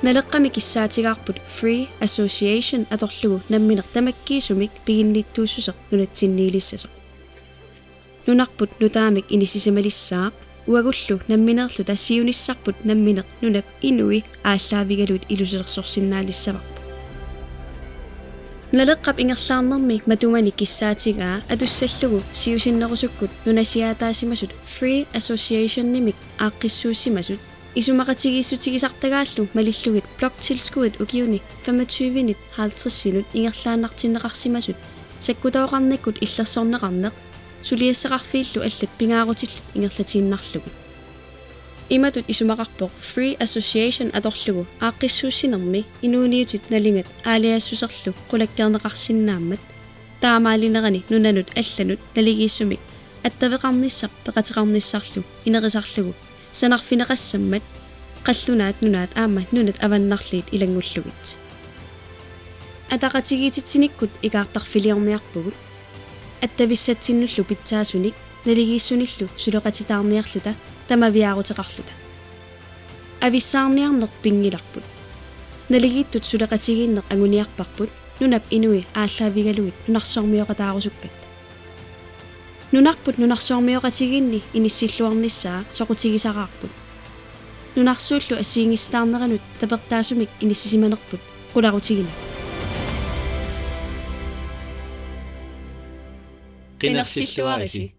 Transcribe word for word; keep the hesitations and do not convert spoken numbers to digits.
Naleqqami kissaatigaarput Free Association atorlugu nammineq tamakkiisumik piginnittuussuseq nunatsinniilissasoq. Nunarput nutaamik inissisimalissaaq, uagullu nammineerluta siunissarput nammineq nunap inui aallaavigalugit ilusilersorsinnaalissavarput. Naleqqap ingerlaarnermi matumani kissaatigaa atussallugu siusinnerusukkut nunasiaataasimasut Free Associationimik aaqqissuussimasut isumaqatigiissutigisartagaallu malillugit bloktilskuddit ukiuni femogtyvenit halvtredsinut ingerlaannartinneqarsimasut sakkutooqarnikkut illersorneqarneq suliassaqarfiillu allat pingaarutillit ingerlatiinnarlugit. Imatut isumaqarpoq Free Association atorlugu aaqqissuussinermi inuuniutit nalingat aalajangersimanerlu qulakkeerneqarsinnaammat, taamaalinerani nunanut allanut naligiissumik attaveqarnissaq peqateqarnissarlu inerisarlugu sanarfineqassammat Qallunaat Nunaat aamma nunat avannarliit ilanngullugit. Ataqatigiititsinikkut ikaartarfiliorniarpugut. Attavissatsinnullu pitsaasunik naligiissunillu suleqatitaarniarluta tamaviaaruteqarluta. Avissaarniarneq pinngilarput. Naligiittut suleqatigiinneq anguniarparput nunap inui aallaavigalugit nunarsuarmioqataarusukkatta. Nunarput nunarsuarmioqatigiinni inissilluarnissaa soqutigisaraarput. Nunarsuullu assigiinngisitaarneranut tapertaasumik inissisimanerput qularutigineq. Qinersilluarisi.